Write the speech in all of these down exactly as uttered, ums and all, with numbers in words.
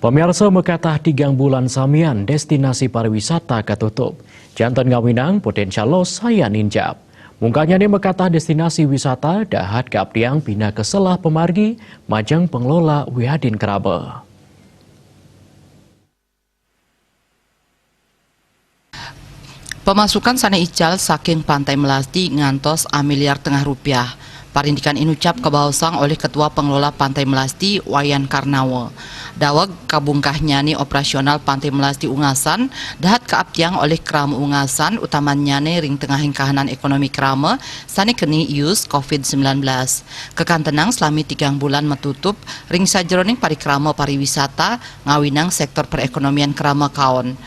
Pamiarsa, makatah tigang bulan samian destinasi pariwisata katutup. Janten ngawinang potensial loss sayan injap. Mungkanya ni makatah destinasi wisata dahat kaaptiang pinaka selah pamargi majeng pengelola wiadin keraba. Pemasukan sane ical saking Pantai Melasti ngantos amiliar tengah rupiah. Parindikan inucap kabaosang oleh Ketua Pengelola Pantai Melasti, Wayan Karnawa. Daweg kabungkahnyane operasional Pantai Melasti Ungasan dahat kaaptiang oleh krama Ungasan, utamannyane ring tengahing kahanan ekonomi krama sane keni ius covid sembilan belas. Kakantenang salami tigang bulan matutup ring sajeroning parikrama pariwisata ngawinang sektor perekonomian krama kaon.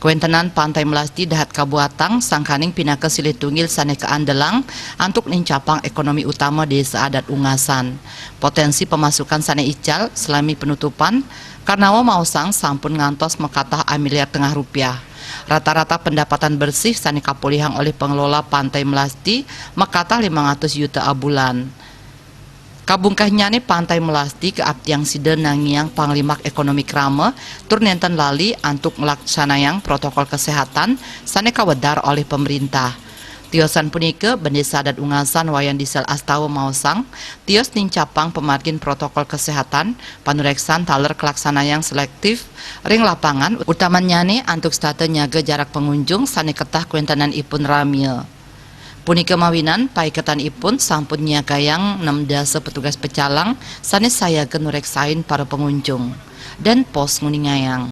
Kawentenan Pantai Melasti dahat kabuatang sangkaning pinaka silih tunggil sane kaandelang antuk nincapang ekonomi utama Desa Adat Ungasan. Potensi pemasukan sane ical salami penutupan, Karnawa maosang sampun ngantos makatah amiliar tengah rupiah. Rata-rata pendapatan bersih sane kapolihang oleh pengelola Pantai Melasti makatah lima ratus juta abulan. Kabungkahnyane Pantai Melasti kaaptiang sida nangiang panglimak ekonomi krama tur nenten lali antuk nglaksanayang protokol kesehatan sane kawedar oleh pemerintah. Tiosan punika, Bendesa Adat Ungasan Wayan Diesel Astawa maosang, tios nincapang pamargin protokol kesehatan, panureksan taler kalaksanayang selektif ring lapangan, utamannyane antuk setata nyaga jarak pengunjung sane ketah kawentenanipun ramia. Punika mawinan paiketanipun sampun nyiagayang nem dasa petugas pecalang sane sayaga nureksain para pengunjung. Dan Pos nguningayang.